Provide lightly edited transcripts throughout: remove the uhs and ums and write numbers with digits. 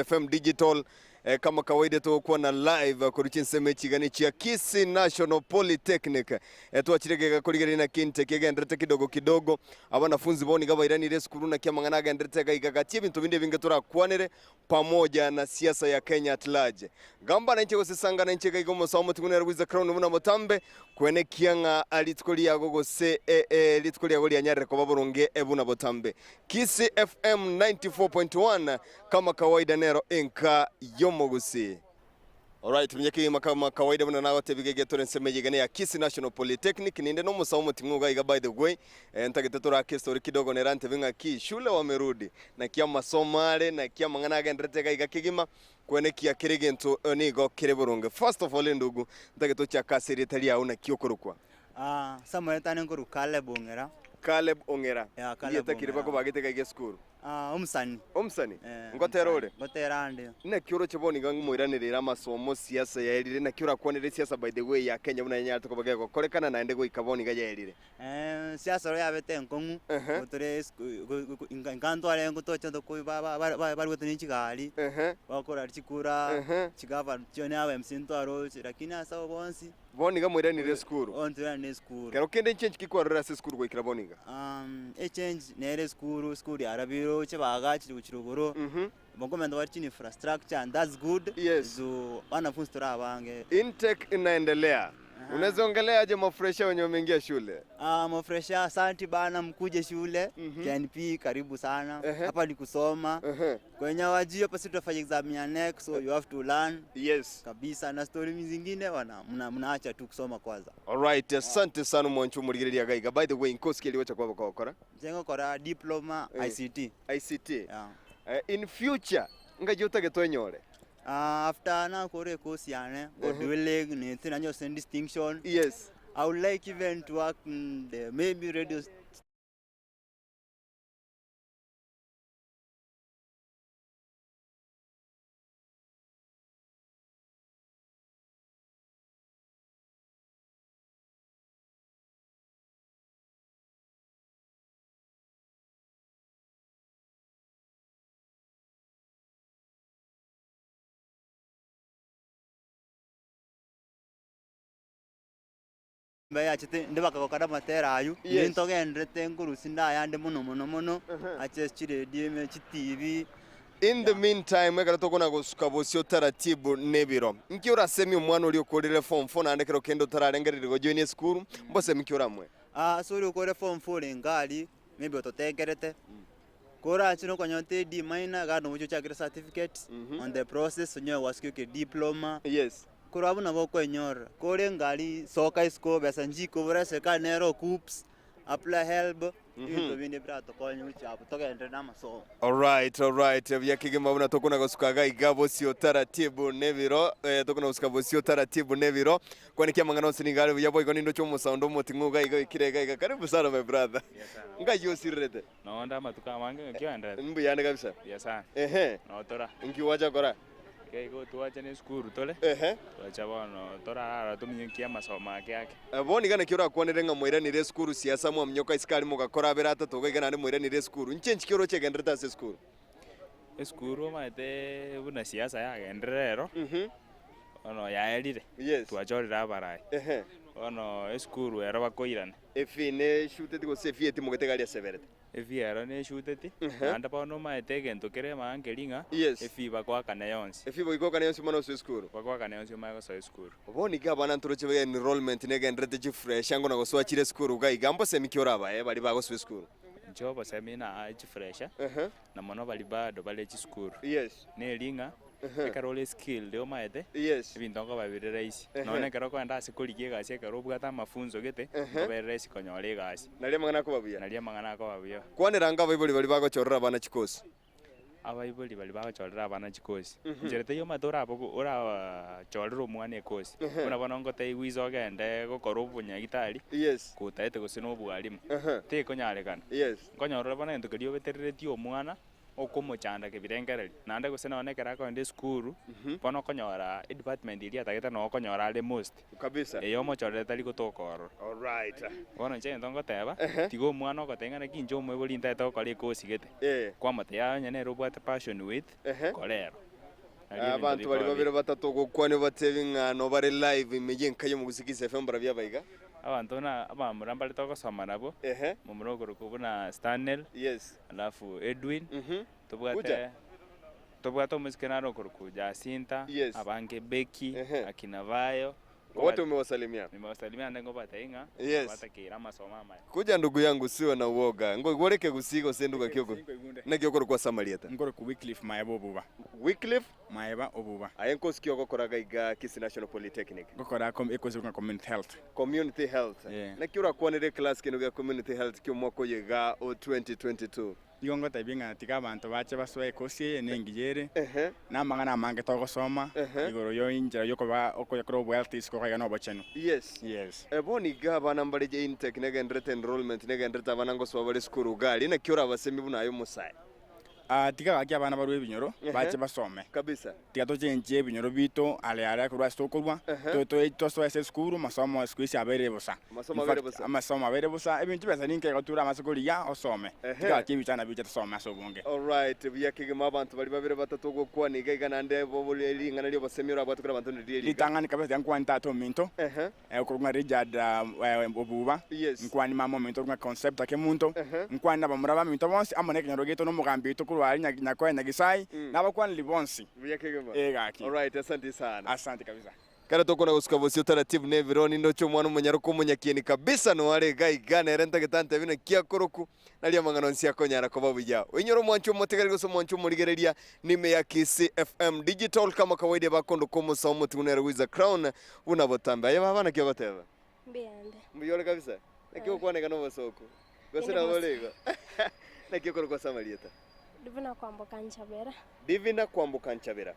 FM Digital eh, kama kawaida togokwana live korwa chinsemo echigani chia Kisii National Polytechnic. Eh, twachire gega korigereria naki inte kegenderete kidogo kidogo. Abanafunzi bono iga bairanire esukuru naki amang'ana agenderete iga iga gati ebinto binde ebinge torakwanere pamoja na siasa ya Kenya at large. Gamba nainche gose sangana inche iga iga omosawo omoting'u nere Wiza Crown buna motambe kwenekia ng'a rituko riago gose eh, eh, rituko riago rianyarire koba boronge eh, buna botambe. Kisii FM 94.1 kama kawaida nero enka y'omogusii. Alright, manya kegima kama kawaida buna nagotebi iga tore ensemo eye iga neya Kisii National Polytechnic ninde nomosawo omoting'u iga iga by the way eh, ntagete torake estory kidogo nere antebi ng'aki shule wamerudi naki amasomo are naki amang'ana agenderete iga iga kegima kwenekia kera egento eh, nigo kere boronge. First of all endugu ntagete ochake ase erieta riao naki okorokwa. Ah, Samuel tane nkorwa Caleb Ong'era. Caleb Ong'era. Yeah, Caleb Erieta ki Ong'era. ribakobagete iga iga esukuru? Ah, omusani. Omusani? Eh, Ngotera omusani. ore? Ngotera ande. Naki oroche bono iga ng'imoiranerere amasomo siasa yaerire, naki orakwanere siasa by the way ya Kenya buna yanyarete koba gegokorekana naende goika bono iga yaerire? Eh, siasa oro yabete enkong'u, Ehe. tore esku- go- go- inka inka ntwarenge toche toko ba- ba- ba- ba- barwete ne chigari, Ehe. bakora chikura, Ehe. chigavana chione aba MC ntwaroche, lakini ase abo bonsi. Bono iga moiranire esukuru. Bono toirane esukuru. Kero kende nchange ki kwarorire ase esukuru goikera bono iga? Echange nere esukuru, esukuru yarabire roche baagachire gochia rogoro, bakomenta bare chiinfrastructure and that's good. Yes. So wanafunzi tore abange. Intake inaendelea. Unaweza ongelea aje mafresha wenye wameingia shule? Ah, mafresha asanti bana, mkuje shule KNP karibu sana. Hapa ni kusoma. Kwenye wajui hapa sisi tutafanya exam ya NEC, so you have to learn Yes. kabisa na story zingine wana mna, mnaacha tu kusoma kwanza. Alright, asante sana mwancho murigereria gaiga. By the way, nkosi keri gocha kwaba kogokora? Inche ngokora diploma Eh. ICT. ICT. Yeah. Eh, in future ngachi otagete onyore? Ah, after nakore course yane, God willing, nete nanyo distinction. Yes. I would like even to work in the maybe radio Mbayachete inde bakagokora amatera aywo, Yes. nintogenderete nkorusia inde ayande mono mono mono, ache chiredio ime, chitibi. In the meantime, ekero tokona gosuka bosio taratibu nebiro, nki orasemie omwana oria okorire form four naende ekero kende otararengereria gojoinia esukuru, mbosemi ki oramwe? Ah, ase oria okore form four orenge aria, maybe ototengerete, korache nokonyora A minor, iga nobochie ochakere certificate, on the process onyore gwasukire diploma. Yes. Korwa abwo nabo okwenyorera, korenge aria soka isiko besa nchikobora eserikali nere o KUCCPS, apply helb, ebinto binde biratokonye gochia abwo togenderere na amasomo. Alright, alright, buya kegima buna tokona gosuka iga iga bosio taratibu nebiro, eh, tokona gosuka bosio taratibu nebiro, kwaneki amang'ana onsi nigo are buya boigo nindoche omosaundo omoting'u iga iga oikire iga iga, karibu sana my brother. Buya sana. Ngai osirerete? Nonde amatuko amange ng'aki oenderete? Mbuya ande kabisa. Buya sana. Ehe. Notora. Nki gwacha kora? Iga igo twacha ne esukuru tore. Ehe. Twacha bono torarara tominyokie amasomo ake ake. Bono iga naki orakwanere ng'a mwairanire esukuru siasa mwaminyoka isiko aria mogakora abere atato iga iga naende mwairanire esukuru. Inche nchiki oroche egenderete ase esukuru? Esukuru omanyete buna siasa yagenderire ero, bono yaerire. Yes. Twachorire abarai. Ehe. Bono esukuru ero bakoirana. Efee neshuteti gose efee etimogete iga aria aseberete? Efee ero neshuteti, naende bono omanyete egento kere emang'ana nkeri ng'a, Yes. efee bagoakana yonsi. Efee goika yonsi omanye gosoa esukuru. Bagoakana yonsi omanye gosoa esukuru. Bono iga abana ntoroche ba enrollment negendererete chifresh ango na gosoa chire esukuru iga iga mbosemi ki orabae baria bagosoa esukuru? Inche obosemi naa chifresha, Ehe. na mono baria bado bare chisukuru. Yes. Neri ng'a, ekero ore skilled omanyete, Yes. ebinto nkoba bire rahisi. Ehe. Nonya ekero okogenda ase korigia egasi ekero obwate amafunzo gete, Ehe. nkoba ere rahisi konyora egasi. Nario amang'ana akoba buya. Nario amang'ana akoba buya. Kwanera ango abaibori baria bagochorera abana chikosi. Abaibori baria bagochorera abana chikosi. Inchera teiyo omanyete orabe orachorere omwana ekosi. Buna bono ngotebiwa iso ogende gokora obonyagitari, Yes. kotaete gose na obwalimu. Ehe. Tekonyarekana. Yes. Nkonyora ore bono egento keria obetereretie omwana, okomochanda kebirengererio. Naende gose nonye ekero akogenda esukuru, bono okonyora edepartment eria atagete noo okonyora are most. Kabisa. Eye omochorere tari gotoka ororo. Alright. Bono inche egento ngoteba, Ehe. tiga omwana ogotebia ng'a naki inche omoibori ntagete gokora ekosi gete. Eh. Kwamotebia aye onye nere obwate passion with, Ehe. kora ero. Nario ebinto Abanto bari bikoba babere batato ogokwania obatebi ng'a nobare live ime y'enka y'omogusii FM barabwo abaiga. Abanto buna abamura mbare togosoma nabwo, Ehe. momura okorokwa buna Stanley, Yes. alafu Edwin, Mhm. tobwate Kuja. tobwate omosike naro okorokwa Jacinta, Yes. abange Becky, Ehe. akina Bayo, Wote umewasalimia. Nimewasalimia naende ngobatebia ng'a Yes. batakeire amasomo amaya. Kuja ndugu yangu usiwe na uoga. Ngoigwore ekegusii gose nduga ki oko? Naki okorokwa ase amarieta? Nkorokwa Wycliffe Maeba Obuba. Wycliffe? Maeba Obuba. Aye nkosi ki ogokora iga iga Kisii National Polytechnic? Ngokora ekosi korwa Community Health. Community Health. Yeah. Naki orakwanere eclass kende gia Community Health kia omwaka oyo iga o 2022? Nigo ngotebia ng'a tiga abanto bache basoe ekosi eye nengiya ere, Ehe. na amang'ana amange togosoma Ehe. igoro ya enchera yokoba okoyakora obohealthy isiko iga na obochenu. Yes. Yes. Bono iga abana mbare intake negenderete enrollment negenderete abana ngosoa bare esukuru iga aria naki orabasemi buna aye omosae? Ah, tiga gaki abana barue ebinyoro Ehe. bache basome. Kabisa. Tiga tochenchie ebinyoro biito are are korwa ase tokorwa, Ehe. tosoe ase esukuru, amasomo siku hizi abeire bosa. Amasomo In abeire fact, bosa. amasomo abeire bosa, ebinto chibesa ninki egotura amase korigia osome. Ehe. Tiga gaki ebichana biche tosome ase obonge. Alright, buya kegima abanto baria babere batato ogokwana iga iga naende bobo ring'ana ri'obosemi orabwate kore abanto ndirie riga. Ritang'ani kabisa tiga nkwane tata ominto, Ehe. Okorokwa ng'a Richard Obuba, Yes. nkwani mama ominto okorokwa ng'a Concepta Kemunto, Ehe. nkwani nabamura baminto bonsi amo nekenyoro giaito na omogambi oito korwa aria Nyakoe Nyagisai, nabakwaneri bonsi. Buya kegima. Ee gaki. Alright, asante sana. Asante kabisa. Kare tokona gosuka bosio taratibu na ebironi ndoche omwana omonyaroka omonyakieni kabisa noare iga iga nere ntagete antebi naki akoroku Nario amang'ana onsi akonyara koba buya. Oinyore omwancho omotigari gose omwancho omorigereria nime ya Kisii FM Digital kama kawaida bakondoka omosaho omotigu nere Wiza Crown buna botambe. Aye baba naki ogoteba? Mbuyande. Mbuya ore kabisa? Naki ogokwana iga nobosooku? Gose Inde nabo bosa. ore igo? Naki okorokwa ase amarieta? Divina Kwamboka Nchabera. Divina Kwamboka Nchabera.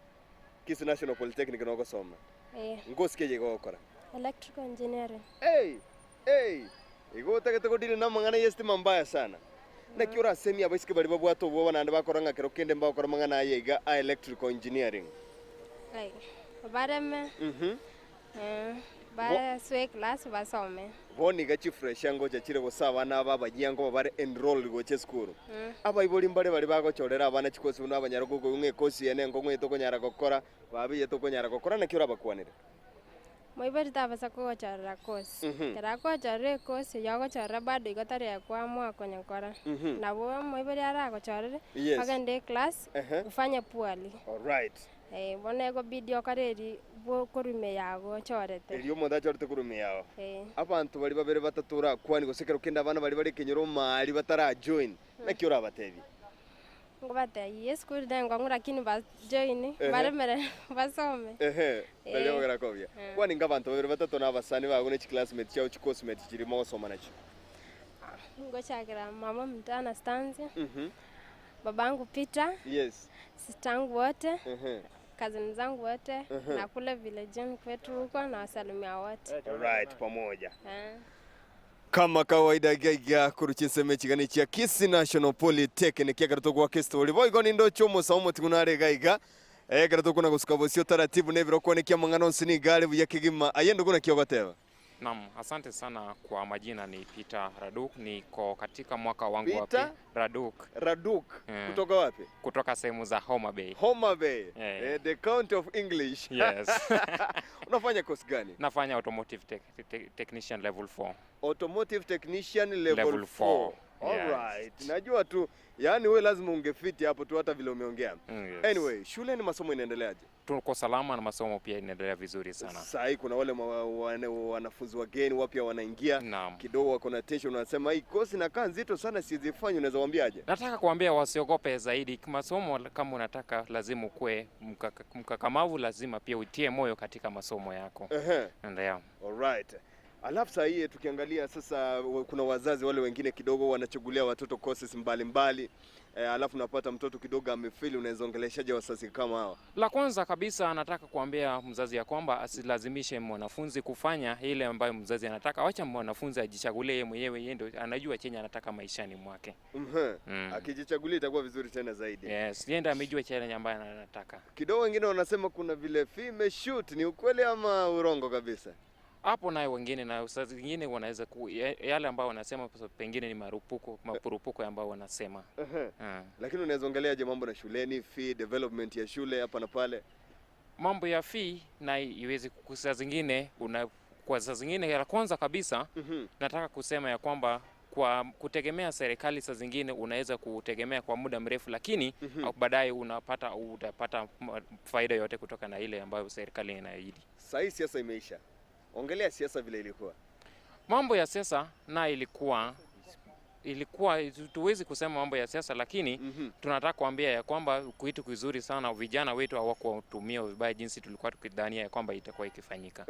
Kisii National Polytechnic nogosoma. Eh. Ngosi ki eye iga ogokora? Electrical engineering. Hey! Hey! Igo otagete godili namang'ana y'estima mbaya sana. Naki orasemie abaiseke baria babwate obwoba naende bakora ng'a kero kende mbagokora amang'ana aya iga a electrical engineering? Like, bareme, Mhm. basoe eclass basome. Bono iga chifresha ngocha chire gose abana aba abayia nkoba bare enrolled gocha esukuru. Abaibori mbare baria bagochorera abana chikosi buna abanyare koigwa ng'a ekosi eye nenkong'u eye tokonyara gokora, baba eye tokonyara gokora naki orabakwanere? Moibori tabasa kogochorera kosi. Ekero akogochorera ekosi eyio agochorera bado igo tari ekwamua konyekora. Nabo omoibori aragochorere, Yes. ogende eclass, Ehe. ufanye poorly. Alright. Eh, bono egobidi okore eri bwo korwa ime yago ochorete. Erio omonto achorete korwa ime yao. Eh. Abanto baria babere batato orakwane gose ekero kende abana baria bare ekenyoro omari batarajoin, naki orabatebie? Ngobatebie esukuru nenkong'u lakini ba join Ehe. baremere basome. Ehe, nario Eh. ogokora kobuya. Eh. Kwani inga abanto babere batato na abasani bago ne chiclassmates chiao chicoursemates chiria mogosoma nachio? Ngochakera mama ominto Anastasia, Mhm. babangu Peter, Yes. sister yangu wote, Ehe. cousin zangu wote Ehe. na kule village kwetu huko nawasalimia wote. Alright, pamoja. Eh. Kama kawaida iga iga korwa chinsemo echigani chia Kisii National Polytechnic ekero togoaka estori boigo nindoche omosaho omotigu nare iga iga ekero tokona gosuka bosio taratibu na ebirokwane kia amang'ana onsi nigo are buya kegima aye ndugu naki ogoteba? Naam, asante sana kwa majina ni Peter Raduk, niko katika mwaka wangu wa Peter? Raduk. Raduk, kutoka wapi? Kutoka sehemu za Homa Bay. Homa Bay. Yeah. The county of English. Yes. Unafanya course gani? Nafanya automotive technician level 4. Automotive technician level Level 4. 4. All Yes. right. Najua tu, yani wewe lazima ungefiti hapo tu hata vile umeongea. Yes. Anyway, shule ni masomo inaendeleaje? Tuko salama na masomo pia inaendelea vizuri sana. Saa hii kuna wale wanafunzi wageni wapya wanaingia. Naam. Kidogo wako na tension, wanasema hii course inakaa nzito sana siwezi unaweza waambiaje? Nataka kuambia wasiogope zaidi masomo. Kama unataka lazima ukuwe mkakamavu, lazima pia utie moyo katika masomo yako. Ehe. Ndio. All right. Alafu saa hii tukiangalia sasa kuna wazazi wale wengine kidogo wanachagulia watoto courses mbalimbali. Alafu unapata mtoto kidogo amefeli, unaweza ongeleshaje wazazi kama hawa? La kwanza kabisa nataka kuambia mzazi ya kwamba asilazimishe mwanafunzi kufanya ile ambayo mzazi anataka. Wacha mwanafunzi ajichagulie yeye mwenyewe, yeye ndio anajua chenye anataka maishani mwake. Akijichagulia itakuwa vizuri tena zaidi. Yes, yeye ndiye amejua chenye ambayo anataka. Kidogo wengine wanasema kuna vile fee imeshoot, ni ukweli ama urongo kabisa? Hapo nayo wengine na saa zingine wanaweza yale ambao wanasema pengine ni mapurupuko ambao wanasema. Lakini unaweza ongeleaje mambo na shuleni, fee, development ya shule hapa na pale? Mambo ya fee na iwezi saa zingine una, kwa saa zingine ya kwanza kabisa nataka kusema ya kwamba kwa kutegemea serikali saa zingine unaweza kutegemea kwa muda mrefu, lakini baadaye unapata utapata faida yote kutoka na ile ambayo serikali inaahidi. Saa hii siasa imeisha, ongelea siasa vile ilikuwa. Mambo ya siasa na ilikuwa ilikuwa tuwezi kusema mambo ya siasa, lakini tunataka kuambia ya kwamba kitu kizuri sana, vijana wetu hawakuwatumia vibaya jinsi tulikuwa tukidhania ya kwamba itakuwa ikifanyika.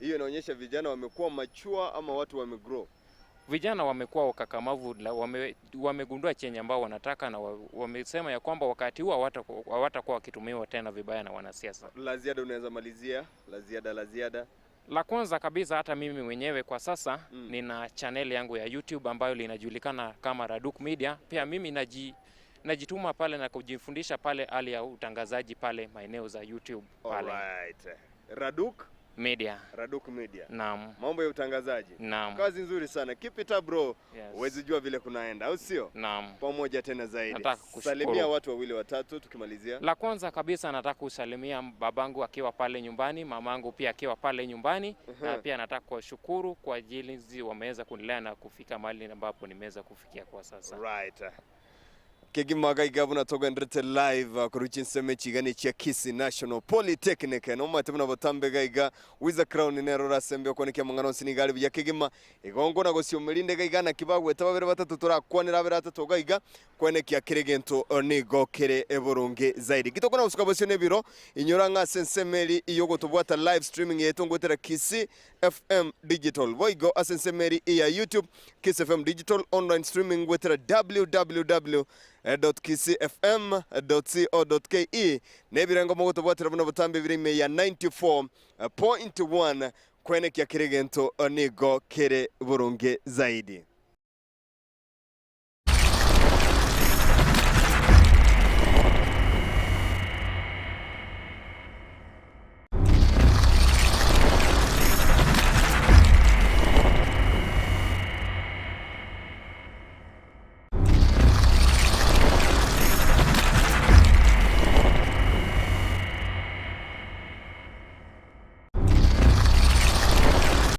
Hiyo inaonyesha vijana wamekuwa machua ama watu wamegrow. Vijana wamekuwa wakakamavu, wamegundua chenye ambao wanataka na wamesema ya kwamba wakati huu hawatakuwa wakitumiwa tena vibaya na wanasiasa. La ziada unaweza malizia? La ziada, la ziada. La kwanza kabisa hata mimi mwenyewe kwa sasa nina channel yangu ya YouTube ambayo linajulikana kama Raduk Media. Pia mimi najituma pale na kujifundisha pale hali ya utangazaji pale maeneo za YouTube pale. Alright. Raduk Media. Raduk Media. Naam. Mambo ya utangazaji. Naam. Kazi nzuri sana. Keep it up bro. Yes. Huwezi jua vile kunaenda, au sio? Naam. Pamoja tena zaidi. Nataka kushukuru. Salimia watu wawili watatu tukimalizia. La kwanza kabisa nataka kusalimia babangu akiwa pale nyumbani, mamangu pia akiwa pale nyumbani, na pia nataka kuwashukuru kwa jinsi wameweza kunilea na kufika mahali ambapo nimeweza kufikia kwa sasa. Right. Kegima gaiga buna togenderete live korwa chinsemo echigani chia Kisii National Polytechnic nomate buna botambe gaiga Wiza Crown nero orasembe okwane kia amang'ana onsi niga are buya kegima igo ngona gosiomerinde gaiga naki bagwete babere batato torakwanera abere atato gaiga kwane kia kere gento nigo kere eboronge zaidi gitokona gosuka bosio na ebiro inyora ng'a ase ensemo eri eyogotobwata live streaming yaito ngwetera Kisii FM Digital boigo ase ensemo eri eya YouTube Kiss FM Digital online streaming ngwetera www www.kisifm.co.ke nebirengo mogotobwatera buna botambe bire ime ya 94.1 kwenekia kere gento nigo kere boronge zaidi.